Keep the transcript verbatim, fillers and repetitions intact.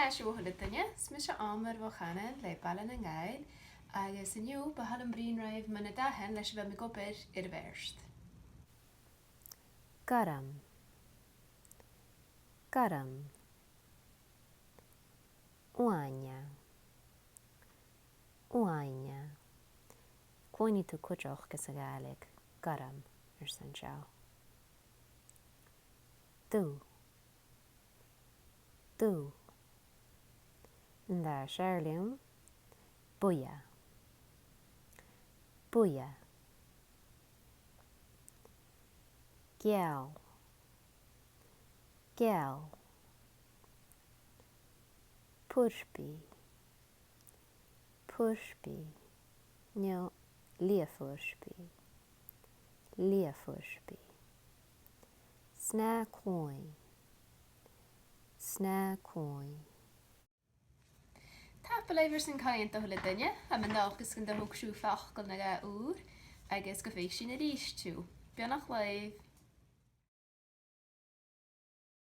Seo a h-uile duine, is mise Ámar Bhó Chanainn le Baile nan Gàidheal, agus an-diugh bu thoil leam bruidhinn ribh mu na dathan leis a bheil mi ag obair air a' bhèist. Gorm. Gorm. Uaine. Uaine. Cluinnidh tu cuideachd anns a' Ghàidhlig gorm airson seo. Dubh. Dubh. An dà fhear leam, buidhe. Buidhe. Geal. Geal. Purpaidh. Purpaidh. No liath-phurpaidh. Liath-phurpaidh. Snàth-cluinn. Snàth-cluinn. Tapadh leibh airson coimhead, a h-uile duine. Tha mi an dòchas gun do thog sibh facal no dhà ùr, agus gum faic sinn a-rithist sibh. Beannachd leibh.